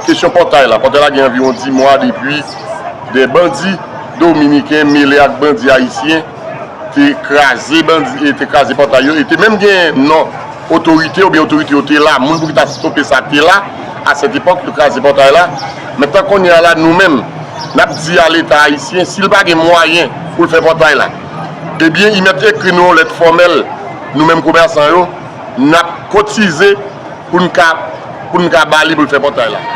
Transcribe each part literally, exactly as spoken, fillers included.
Kesyon pòtay la, pòtay la gen anviwon dis mwa depi de bandi dominiken mele ak bandi ayisyen te kraze bandi, e te kraze pòtay yo, e te menm gen non otorite, oubyen otorite yo te la, moun pou ki ta stope sa te la, a sèt epòk, yo kraze pòtay la. Men tan kounye a la, nou menm, n ap di a Leta ayisyen, si l pa gen mwayen pou l fè pòtay la, ebyen, li mèt ekri nou yon lèt fòmèl, nou menm komèsan yo, n ap kotize pou n ka, pou n ka ba li pou l fè pòtay la.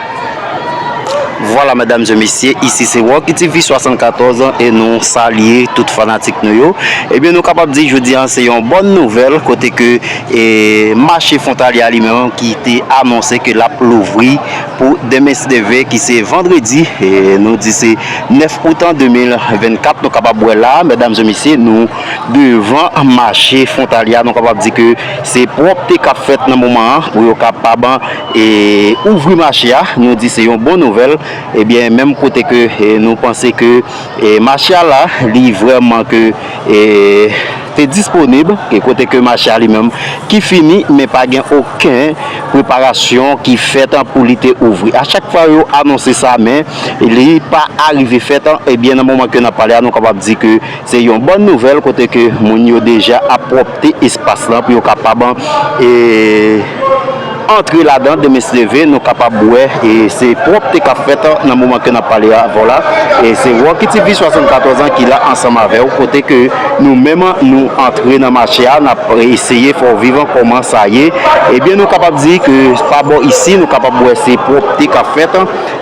Vwala, medam e mesye, isi se Rocky T V swasannkatòz e nou salye tout fanatik nou yo. Ebyen, nou kapab di jodi a se yon bòn nouvèl kote ke e, mache fwontalye a li menm ki te anonse ke l ap louvri pou demen si Dye vle ki se vandredi, e, nou di se nèf out an de mil vennkat, nou kapab wè la, medam e mesye, nou devan mache fwontalye a, nou kapab di ke se pwòpte k ap fèt nan moman an pou yo kapab e, ouvri mache a. Nou di se yon bon nouvèl. Ebyen, menm kote ke e, nou panse ke e, mache a la, li vrèman ke e, te disponib, e kote ke mache a li menm ki fini, men pa gen okenn preparasyon ki fèt pou li te ouvri. A chak fwa yo anonse sa, men li pa arive fèt, ebyen, nan moman ke n ap pale a, nou kapab di ke se yon bòn nouvèl kote ke moun yo deja ap pwòpte espas lan pou yo kapab e, antre ladan demen si Dye vle, nou kapab wè e se pwòpte k ap fèt nan moman ke n ap pale avè w la. E se Rocky T V swasannkatòz an ki la ansanm avè w, kote ke nou menm nou antre nan mache a, n ap eseye fè w viv kòman sa ye. Ebyen, nou kapab di ke pa bò isi, nou kapab wè se pwòpte k ap fèt.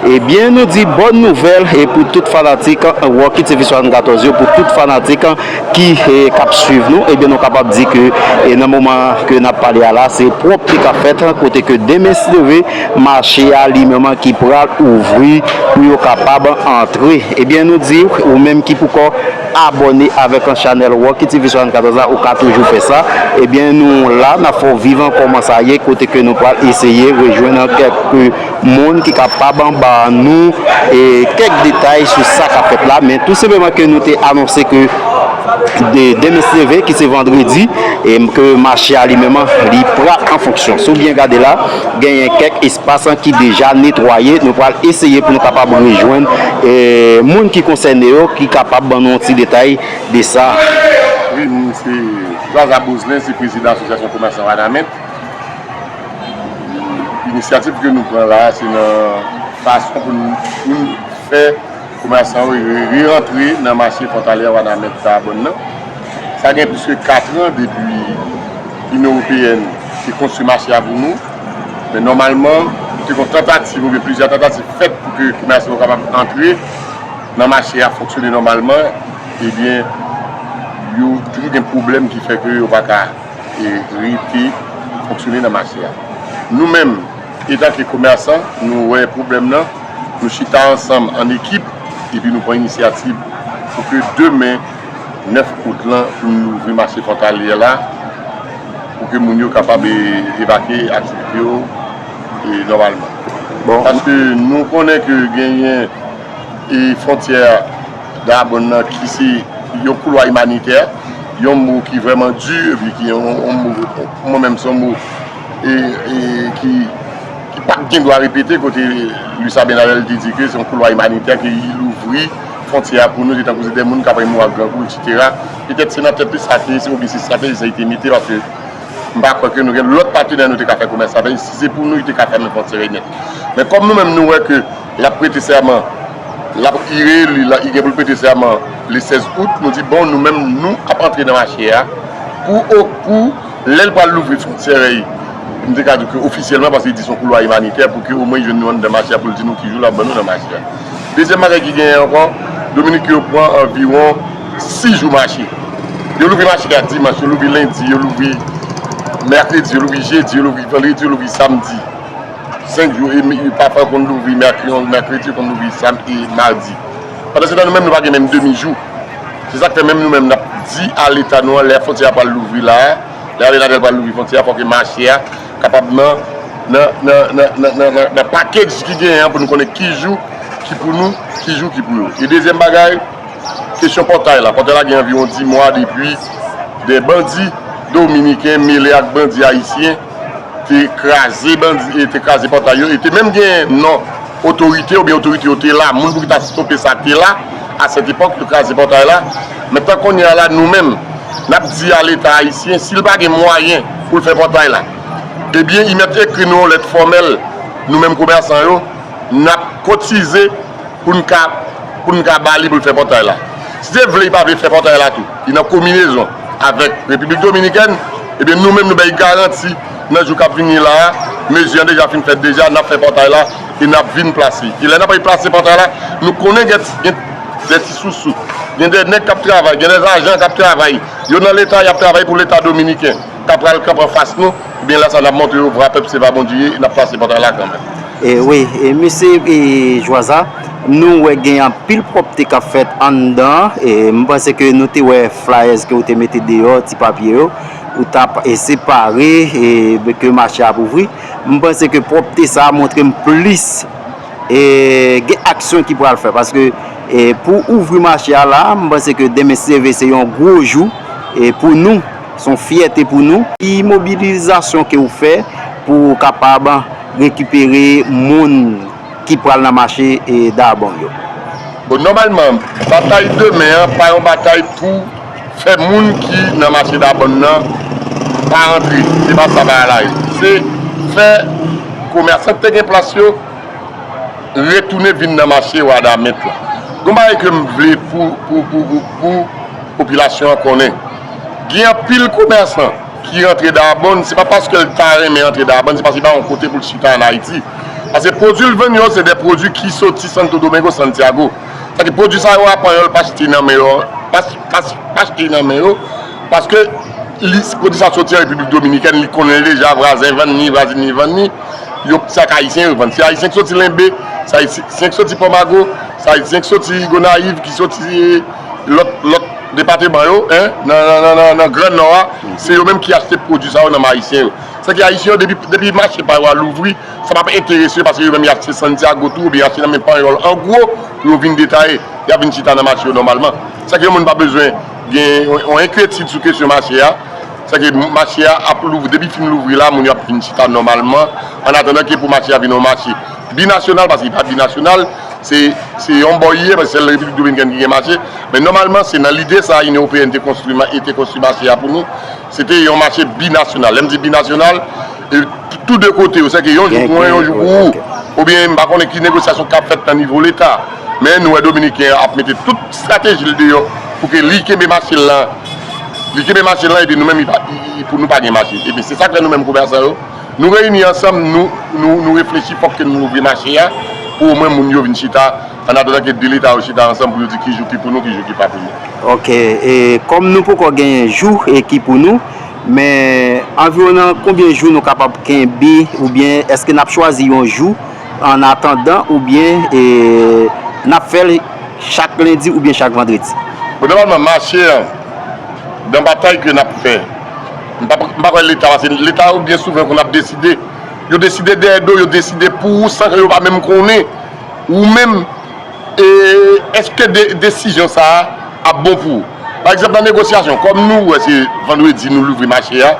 Ebyen, nou di bòn nouvèl e pou tout fanatik Rocky T V swasannkatòz yo, pou tout fanatik ki e, k ap swiv nou, ebyen, nou kapab di ke e, nan moman ke n ap pale a la, se pwòpte k ap fèt, kote ke demen si Dye vle, mache a li menm ki pral ouvri pou yo kapab antre. Ebyen, nou di ou menm ki poko abòne avèk chanèl Rocky T V swasannkatòz la, ou ka toujou fè sa. Ebyen, nou la, n ap fè w viv kòman sa ye, kote ke nou pral eseye rejwenn kèk moun ki kapab ba nou e, kèk detay sou sa k ap fèt la, men tou senpleman ke nou te anonse ke de, demen si Dye vle, ki se vandredi, e ke mache a li menm, li pral an fonksyon. Si w byen gade la, genyen kèk espas ki deja netwaye. Nou pral eseye pou nou kapab rejwenn e, moun ki konsène yo, ki kapab ban nou yon ti detay de sa. Wi, m se Zaza Bozlen, se prezidan Asosyasyon Komèsan Wanament. Inisyativ ke nou pran la a, se nan fason pou n, pou n fè komèsan yo re, re-rantre nan mache fwontalye Wanament Tabòn nan. Sa gen plis ke kat an depi Inyon Ewopeyèn te konstwi mache a pou nou. Men nòmalman, te gen tantativ, oubyen plizyè tantativ fèt pou ke komèsan yo kapab antre nan mache a, fonksyone nòmalman. Ebyen, yo toujou gen pwoblèm ki fè ke yo pa ka e rete fonksyone nan mache a. Nou menm, etanke komèsan, nou wè pwoblèm nan, nou chita ansanm an ekip, epi nou pran inisyativ pou ke demen, nèf out lan, pou nou louvri mache fwontalye la, pou ke moun yo kapab e, evakye aktivite yo e, nòmalman. Bon. Paske nou konnen ke genyen e fwontyè Dayabòn nan ki se yon koulwa imanitè, yon mo ki vrèman di, epi ki yon, yon mo, pou mwen menm, se yon mo e, e, ki, ki pa t gen dwa repete, kote Luis Abinader te di ke se yon koulwa imanitè, ke li louvri fwontyè a pou nou, se tankou se de moun k ap pran mò ak grangou, etsetera. Petèt se nan tèt li sa te, se oubyen se estrateji sa li te mete, paske m pa kwè ke nou gen lòt patenè nou te ka fè komès avè l. Si se pou nou, li te ka fèmen fwontyè yo nèt. Men kòm nou menm nou wè ke l ap prete sèman, l ap, li reeli, l ap, li gen pou l prete sèman le sèz out, nou di, bon, nou menm, nou ap antre nan mache a pou, pou lè l pral louvri fwontyè, m te ka di ke ofisyèlman, paske li di se yon koulwa imanitè, pou ke omwen li jwenn nou anndan mache a, pou l di nou ki jou l ap ban nou nan mache a. Dezyèm bagay ki genyen ankò, Dominik yo pran anviwon sis jou mache. Yo louvri mache a dimanch, yo louvri lendi, yo louvri mèkredi, yo louvri jedi, yo louvri vandredi, yo louvri samdi. Senk jou, e mi-, pafwa yo konn louvri mèk-, mèkredi, yo konn louvri sam-, e madi. Pandansetan, nou menm, nou pa gen menm demi jou. Se sa k fè menm nou menm, n ap di a Leta nou an, lè fwontyè a pral louvri la a, lè Abinader pral louvri fwontyè a, fò ke mache a kapab nan, nan, nan package ki genyen an pou nou konnen ki jou ki pou nou, ki jou ki pou yo. E dezyèm bagay, kesyon pòtay la. Pòtay la gen anviwon dis mwa depi de bandi dominiken mele ak bandi ayisyen te kraze bandi, e te kraze pòtay yo, e te menm gen non otorite oubyen otorite yo te la, moun pou ki ta stope sa te la, a sèt epòk, yo kraze pòtay la. Men tan kounye a la, nou menm, n ap di a Leta ayisyen, si l pa gen mwayen pou l fè pòtay la, ebyen, li mèt ekri nou yon lèt fòmèl, nou menm komèsan yo, n ap kotize pou n ka, pou n ka ba li pou l fè pòtay la. Si te vle, li pa vle fè pòtay la tou, li nan konbinezon avèk Repiblik Dominikèn, ebyen, nou menm, nou bay garanti, nan jou k ap vini la a, mezi an deja fin fèt deja, n ap fè pòtay la e n ap vin plase. E lè n ap plase pòtay la, nou konnen gen, gen de ti sousou, gen de nèg k ap travay, gen de ajan k ap travay. Yo nan Leta, y ap travay pou Leta dominiken, k ap pral kanpe anfas nou. Ebyen, lè sa, n ap montre yo vwa pèp se pa Bondye ye, e n ap plase pòtay la kanmenm. E wi, e mesye, e Jwaza, nou wè gen anpil pwòpte k ap fèt anndan, e m panse ke nou te wè flyers ke ou te mete deyò, ti papye yo, ou t ap, e, separe, e, ke mache a ap ouvri. M panse ke pwòpte sa a montre m plis, e, gen aksyon ki pral fè, paske, e, pou ouvri mache a la, m panse ke demen si Dye vle se yon gwo jou, e, pou nou, se yon fyète pou nou. Ki mobilizasyon ke ou fè pou ou kapab rekipere moun ki pral nan mache, e, Dabon yo? Bon, nòmalman, batay demen an pa yon batay pou fè moun ki nan mache Dabon nan pa rantre. Se pa sa bagay la ye. Se fè komèsan ki te gen plas yo retounen vin nan mache Wanament la. Gon bagay ke m vle pou, pou, pou, pou, pou popilasyon an konnen. Gen anpil komèsan ki rantre Dabon, se pa paske l ta renmen rantre Dabon, se paske li pa yon kote pou l chita ann Ayiti. Paske pwodui l vann yo, se de pwodui ki soti Santo Domingo, Santiago. Sa ki pwodui sa yo a, panyòl pa achte nan men yo, pa, pa, pa achte nan men yo, paske li, pwodui sa soti an Repiblik Dominikèn, li konnen l deja, vwazen vann li, vwazin li vann li, yo, se ak Ayisyen yo vann. Se Ayisyen ki soti Lenbe, se Ayisyen ki soti Pòmago, se Ayisyen ki soti Gonayiv, ki soti lòt, lòt depatman yo, en, nan, nan, nan, nan, nan Gran Nò a, se yo menm ki achte pwodui sa yo nan men Ayisyen yo. Sa ki Ayisyen yo, depi, depi mache pa yo a louvri, sa p ap enterese yo, paske yo menm y achte Santiago tou, oubyen y achte nan men panyòl an gwo, pou yo vin detaye, y ap vin chita nan mache yo nòmalman. Sa ki yon moun pa bezwen gen yon, yon enkyetid sou kesyon mache a. Sa ki mache a ap louvri, depi fin louvri la, moun yo ap vin chita nòmalman, an atandan ke pou mache a vin yon mache binasyonal, paske li pa binasyonal, se, se yon bò li ye, paske sèl Repiblik Dominikèn ki gen mache. Men nòmalman, se nan lide sa a, Inyon Ewopeyèn te konstwi, ma- e te konstwi mache a pou nou. Se te yon mache binasyonal. Lè m di binasyonal, e tou de kote yo, se ke yon jou pou mwen, yon jou pou ou. Oubyen, m pa konnen ki negosyasyon k ap fèt nan nivo Leta. Men nou wè Dominiken an ap mete tout estrateji l deyò pou ke li kenbe mache l lan. Li kenbe mache l lan, epi nou menm, li pa, li, li, pou nou pa gen mache. Epi se sa k fè nou menm komèsan yo, nou reyini ansanm, nou, nou, nou reflechi, fòk ke nou louvri mache a, pou omwen moun yo vin chita, an atandan ke de Leta yo chita ansanm pou yo di ki jou ki pou nou, ki jou ki pa pou nou. Ok, e kòm nou poko genyen jou e ki pou nou, men anviwonan konbyen jou nou kapab kenbe, oubyen èske n ap chwazi yon jou an atandan, oubyen, e, n ap fè l chak lendi oubyen chak vandredi? Bon, nòmalman, mache an, nan batay ke n ap fè, m pa, m pa kwè Leta, paske Leta yo byen souvan konn ap deside, yo deside dèyè do, yo deside pou ou san ke yo pa menm konnen ou menm, e, èske de, desizyon sa a ap bon pou ou. Pa egzanp, nan negosyasyon, kòm nou wè se vandredi nou louvri mache a,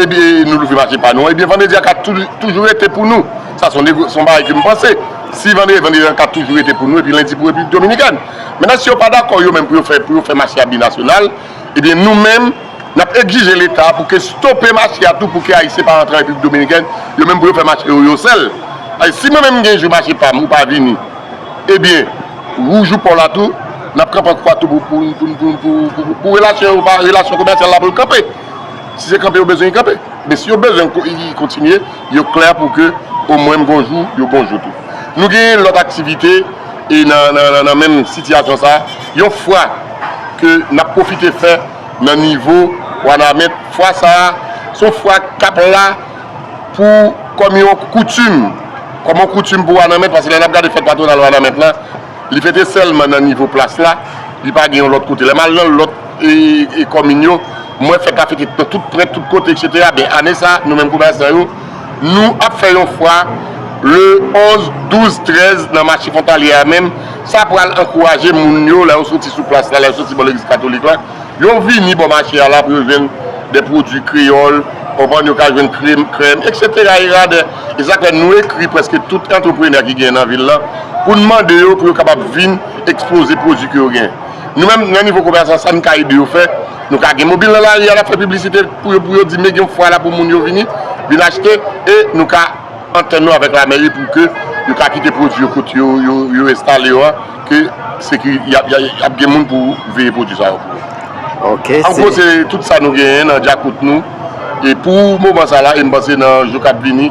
ebyen, nou louvri mache pa nou an, ebyen, vandredi a ka tou- toujou rete pou nou. Sa se yon nego- se yon bagay ke m panse. Si vandredi, vandredi a ka toujou rete pou nou, epi lendi pou Repiblik Dominikèn. Mentnan, si yo pa dakò yo menm pou yo fè, pou yo fè mache a binasyonal, ebyen, nou menm, n ap egzije Leta pou ke stope mache a tou, pou ke Ayisyen pa rantre an Repiblik Dominikèn, yo menm pou yo fè mache yo, yo sèl. Ay, si mwen menm m gen jou mache pa m, ou pa vini, ebyen, ou jou pa w la tou, n ap kanpe an kwa tou pou, pou, pou relasyon yo pa, relasyon komèsyal la pou l kanpe. Si se kanpe yo bezwen, li kanpe. Men si yo bezwen ko- li kontinye, yo klè pou ke omwen m gon jou, yo gon jou tou. Nou gen lòt aktivite e nan, nan, nan, nan menm sitiyasyon sa a. Yon fwa ke n ap pwofite fè nan nivo Wanament, fwa sa a, se yon fwa k ap la pou, kòm yon koutim, kòm yon koutim pou Wanament, paske lè n ap gade fèt patwonal Wanament la, li fete sèlman nan nivo plas la, li pa gen yon lòt kote. Lè m al nan lòt, e, e, kòmin yo, m wè fèt la fete nan tout pwent, tout kote, etsetera. Men ane sa a, nou menm komèsan yo, nou ap fè yon fwa le onz, douz, trèz nan mache fwontalye a menm. Sa pral ankouraje moun yo, lè yo soti sou plas la, lè yo soti bò legliz katolik la, yo vini bò mache a la pou yo jwenn de pwodui kreyòl, Konprann, yo ka jwenn krèm, krèm, etsetera, e radè. E sa k fè nou ekri prèske tout antreprenè ki genyen nan vil lan pou n mande yo pou yo kapab vin ekspoze pwodui ke yo genyen. Nou menm, nan nivo komèsan, sa n ka ede yo fè, nou ka gen mobil nan lari a, n ap fè piblisite pou yo, pou yo di, men gen yon fwa la pou moun yo vini, vin achte, e nou ka antann nou avèk lamèri pou ke yo ka kite pwodui yo kote yo, yo, yo enstale yo a, ke sekiri-, y ap, y ap, y ap gen moun pou veye pwodui sa yo pou yo. Ok, an gwo, se tout sa nou genyen nan djakout nou. E pou moman sa la, e m panse nan jou k ap vini,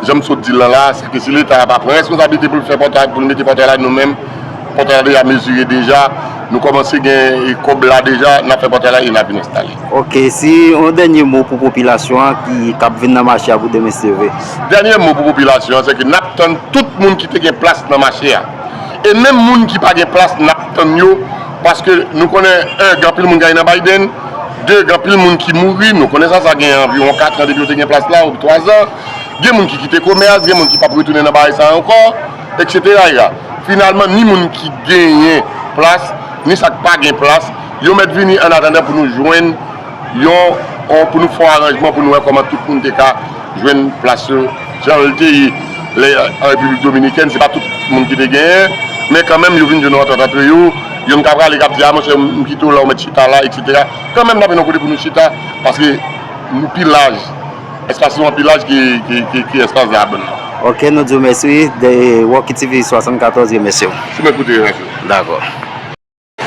jan m sot di l lan la, se ke si Leta a pa pran responsablite pou l fè pòtay, pou l mete pòtay la, nou menm, pòtay la deja mezire deja, nou kòmanse gen, e, kòb la deja, n ap fè pòtay la e n ap vin enstale. Ok, si yon dènye mo pou popilasyon an ki, k ap vin nan mache a pou demen se leve. Dènye mo pou popilasyon an, se ke n ap tann tout moun ki te gen plas nan mache a. E menm moun ki pa gen plas, n ap tann yo, paske nou konnen, en, gen anpil moun k ale nan Biden, de, gen anpil moun ki mouri, nou konnen sa, sa gen anviwon kat an depi yo te gen plas la, ou twazan. Gen moun ki kite komès, gen moun ki p ap retounen nan bagay sa a ankò, etsetera. Finalman, ni moun ki genyen plas, ni sa k pa gen plas, yo mèt vini annatandan pou nou jwenn yon, yon, pou nou fè yon aranjman, pou nou wè kòman tout moun te ka jwenn plas yo, jan l te ye lè, an Repiblik Dominikèn, se pa tout moun ki te genyen, men kanmenm, yo vin jwenn yon antant antre yo, youn ka prale, k ap di, a, monchè, m kite w la, ou mèt chita la, etsetera. Kanmenm, n ap jwenn yon kote pou nou chita, paske nou pi laj, espas nou an pi laj ke, ke, ke, ke espas labann nan. Ok, nou di w mèsi, de Rocky T V swasannkatorz remèsye w. Si mwen koute, mèsi. Dakò.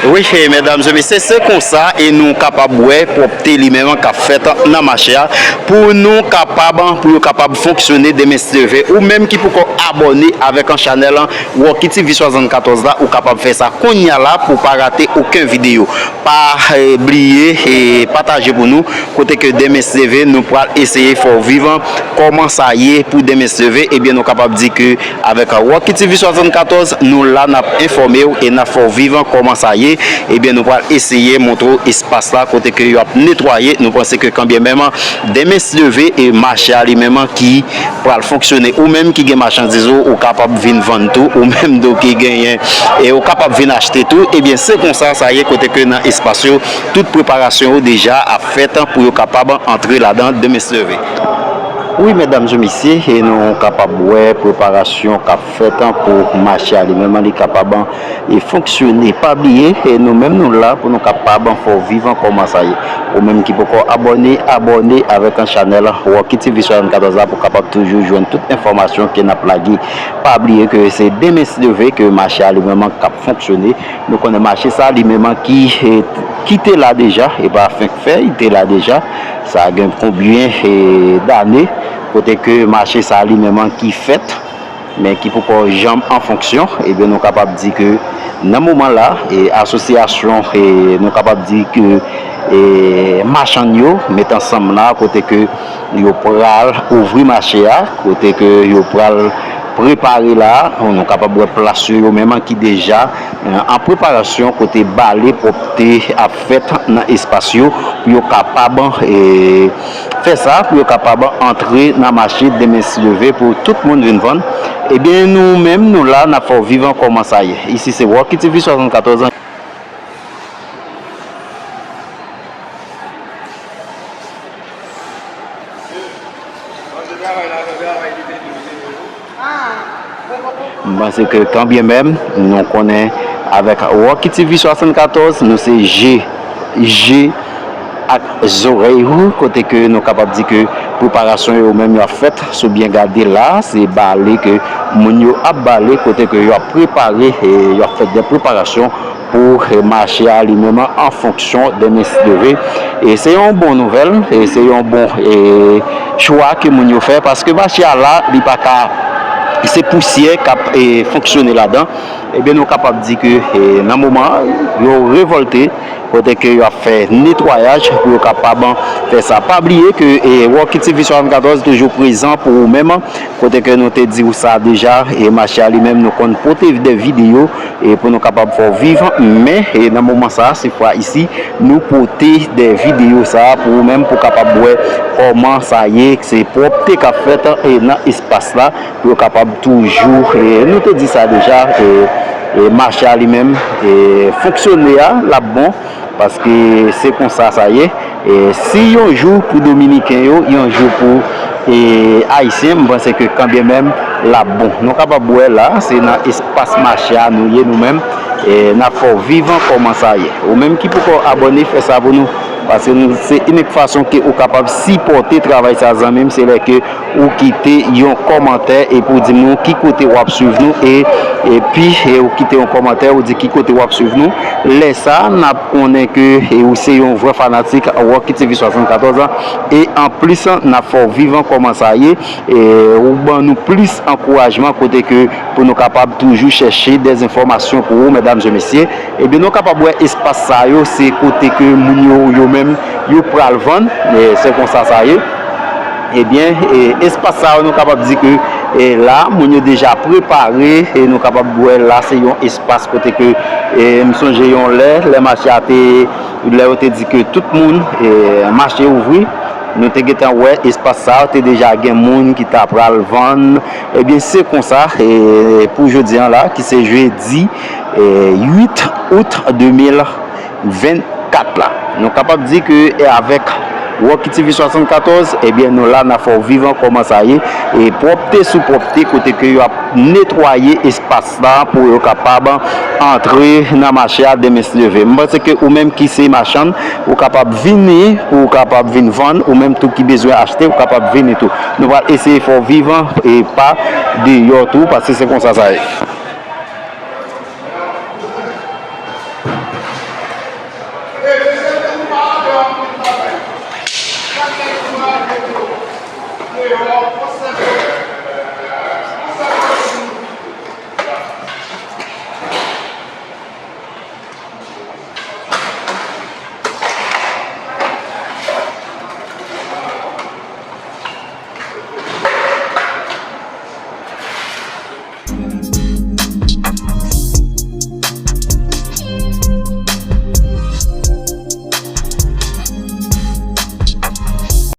Wi, e medam e mesye, se konsa e nou kapab wè pwòpte li menm k ap fèt nan mache a pou nou kapab, pou yo kapab fonksyone demen se leve. Ou menm ki poko abòne avèk an chanèl Rocky T V swasannkatorz la, ou kapab fè sa kounye a la pou pa rate okenn videyo. Pa, eh, bliye, eh, pataje pou nou. Kote ke demen se leve, nou pral eseye fè w viv kòman sa ye pou demen se leve. Ebyen, nou kapab di ke avèk Rocky T V swasannkatorz, nou la, n ap enfòme w e n ap fè w viv kòman sa ye. Ebyen, nou pral eseye montre w espas la kote ke yo ap netwaye. Nou panse ke kanbyen menm demen se leve e mache a li menm ki pral fonksyone. Ou menm ki gen machandiz ou, ou kapab vin vann tou, ou menm tou ki genyen, e ou kapab vin achte tou. Ebyen, se konsa sa ye kote ke nan espas yo, tout preparasyon yo deja ap fèt pou yo kapab antre ladan demen se leve. Wi, medam e mesye, e nou kapab wè preparasyon k ap fèt pou mache a li menm, li kapab e fonksyone. Pa bliye, e nou menm nou la pou nou kapab fè w viv kòman sa ye. Ou menm ki poko abòne, abòne avèk an chanèl Rocky T V swasannkatorz la pou kapab toujou jwenn tout enfòmasyon ke n ap lage. Pa bliye ke se demen se leve ke mache a li menm k ap fonksyone. Nou konnen mache sa li menm ki, e, ki te la deja, e pa fenk fè, li te la deja. Sa gen konbyen, e, dane kote ke mache sa li menm ki fèt, men ki poko janm an fonksyon, ebyen, nou kapab di ke nan moman la, e, asosyasyon, e, nou kapab di ke, e, machann yo met ansanm la, kote ke yo pral ouvri mache a, kote ke yo pral prepare la, nou kapab wè plas yo, yo menm ki deja, e, an preparasyon, kote bale pwòpte ap fèt nan espas yo, pou yo kapab, e, fè sa, pou yo kapab antre nan mache demen se leve pou tout moun vin vann. Ebyen, nou menm, nou la, n ap fè w viv kòman sa ye. Isi se Rocky T V swasannkatorz. M panse ke kanbyen menm, nou konnen avèk Rocky T V swasannkatorz, nou se je, je ak zòrèy ou, kote ke nou kapab di ke preparasyon yo menm yo ap fèt. Si w byen gade la, se bale ke moun yo ap bale, kote ke yo ap prepare, e yo ap fè de preparasyon pou, e, mache a li menm an fonksyon demen se leve. E se yon bon nouvèl, e se yon bon, e, chwa ke moun yo fè, paske mache a la, li pa ka, se pousyè k ap, e, fonksyone ladan. Ebyen, nou kapab di ke, e, nan moman, yo revòlte, kote ke yo ap fè netwayaj pou yo kapab fè sa. Pa bliye ke, e, Rocky T V swasannkatorz toujou prezan pou ou menm, kote ke nou te di w sa deja, e mache a li menm, nou konn pote de videyo, e pou nou kapab fè w viv, men, e nan moman sa, se fwa isi, nou pote de videyo sa pou ou menm, pou kapab wè kòman sa ye, se pwòpte k ap fèt, e nan espas la, pou yo kapab toujou, e nou te di sa deja, e, e mache a li menm, e fonksyone a, l ap bon, paske se konsa sa ye. E si yon jou pou Dominiken yo, yon jou pou e, Ayisyen, m panse ke kanbyenmenm l ap bon. Nou kapab wè la, se nan espas mache a nou ye nou menm. E, n ap fè w vivan kòman sa ye. Ou menm ki poko abòne, fè sa pou nou. Paske nou, se inik fason ke ou kapab sipòte travay sa, zanmi m, se lè ke ou kite yon kòmantè epi w di nou ki kote w ap swiv nou e epi e ou kite yon kòmantè ou di ki kote w ap swiv nou. Lè sa n ap konnen ke e ou se yon vrè fanatik Rocky T V swasannkatòz e anplis n ap fè w vivan kòman sa ye e ou ban nou plis ankourajman kote ke pou nou kapab toujou chèche dè enfòmasyon pou ou, medam e mesye. Ebyen, nou kapab wè espas sa yo, se kote ke moun yo, yo menm, yo pral vann, e se konsa sa ye. Ebyen, e, espas sa yo, nou kapab di ke e, la, moun yo deja prepare, e nou kapab wè la, se yon espas kote ke e, m sonje yon lè, lè mache a te, lè yo te di ke tout moun e, mache ouvri, nou te gentan wè espas sa yo, te deja gen moun ki ta pral vann. Ebyen, se konsa, e, pou jodi an la, ki se jedi e, uit out de mil vennkat la. Nou kapab di ke e, avèk Rocky T V swasannkatòz, ebyen, nou la, n ap fè w vivan kòman sa ye. E pwòpte sou pwòpte, kote ke yo ap netwaye espas la pou yo kapab antre nan mache a demen si Dye vle. M panse ke ou menm ki se machann, ou kapab vini, ou kapab vin vann, ou menm tou ki bezwen achte, ou kapab vini tou. Nou pral eseye fè w vivan e pa deyò tou, paske se konsa sa ye.